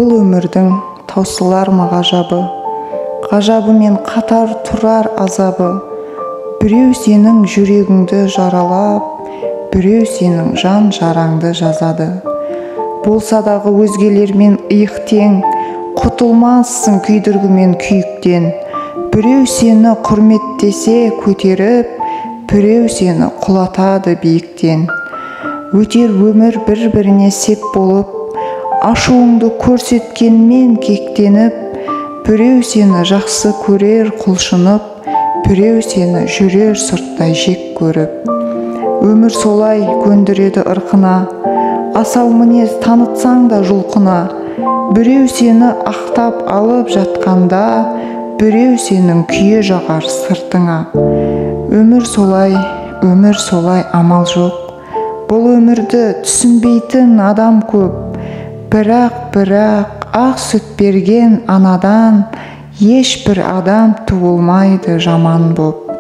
Бұл өмірдің таусылар ма ғажабы, ғажабымен қатар тұрар азабы. Біреу сенің жүрегіңді жаралап, біреу сенің жан жараңды жазады. Болса дағы өзгелермен иық тең, құтылмассың күйдіргі мен күйіктен. Біреу сені құрметтесе көтеріп, біреу сені құлатады биіктен. Өтер өмір бір-біріне сеп болып, ашуыңды көрсеткенмен кектеніп, біреу сені жақсы көрер құлшынып, біреу сені жүрер сырттай жек көріп. Өмір солай көндіреді ырқына, асау мінез танытсаң да жұлқына. Біреу сені ақтап алып жатқанда, біреу сенің күйе жағар сыртыңа. Өмір солай, өмір солай, амал жоқ. Бұл өмірді түсінбейтін адам көп. Бірақ, ақ сүт берген анадан ешбір адам туылмайды жаман боп.